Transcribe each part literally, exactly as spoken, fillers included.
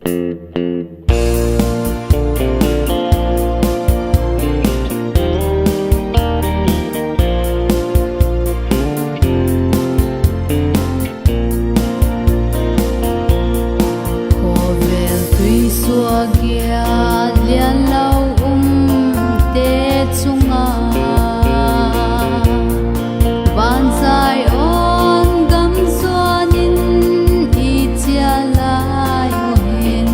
Khawvel tuisuagiat lian lo umte chung ah, van Zion gam zuan in i chia lai uh hin,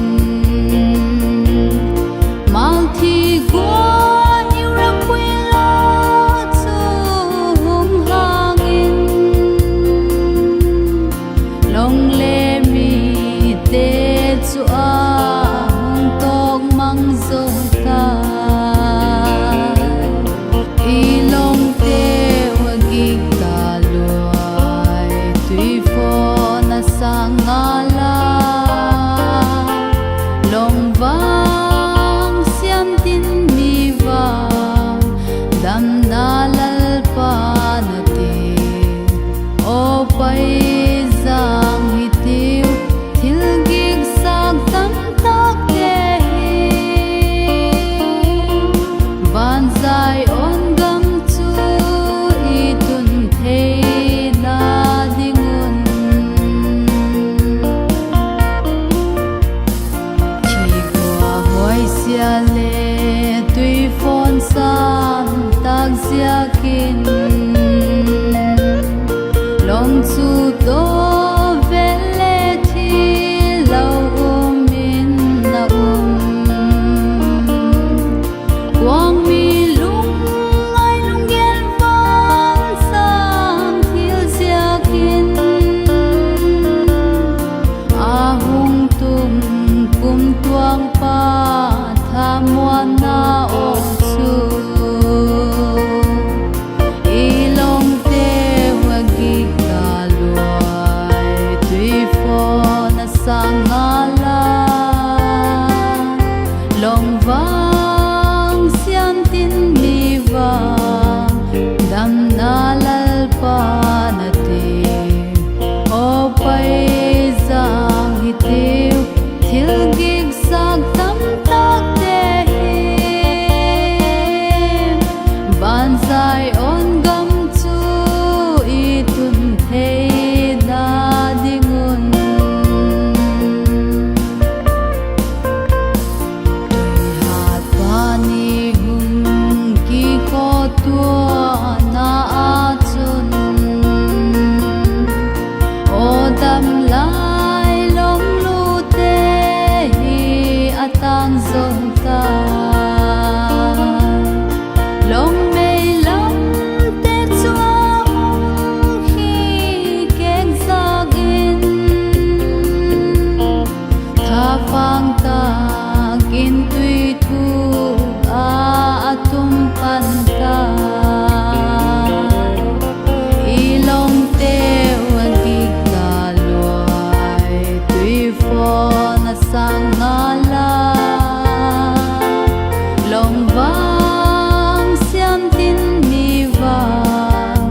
malthi guan i ra pui lo chu hung hang in, long le mite chu a hung tawk mang zo ta. I longteu a gik ta luai, tuifawn a sâng ngal a, long vang siam tin mi vang, damna Lalpa'n a ti. Aw paizang hitiu, thil gik sâng tamtakte hi, van Zion gam chu i tun theina ding un. Thikua huaisia le tuifawn sâng tak ziakin, long chu tawvel le thi lo um in a um. Kuang mi lungngai lunggel van sâng thil ziakin, a hung tung kumtuang pa thamuanna aw chu, i longteu a gik ta luai, tuifawn a sâng ngal a, long vang siam tin mi vang, damna Lalpa'n a ti. Aw paizang hitiu, thil gik sâng tamtakte hi, van Zion gam chu i tun theina ding un. Tuihatpa ni hung kikhawtuana ah chun, aw dam lai long lute hi a tâng zo ta. Long mei lamte chu a hung hi kêkzak in, thavang tak in tui thuk a a tum pan ta. I longteu a gik ta luai, tuifawn a sâng ngal a, long vang siam tin mi vang,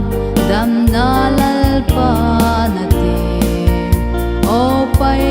damna Lalpa'n a ti. Aw pai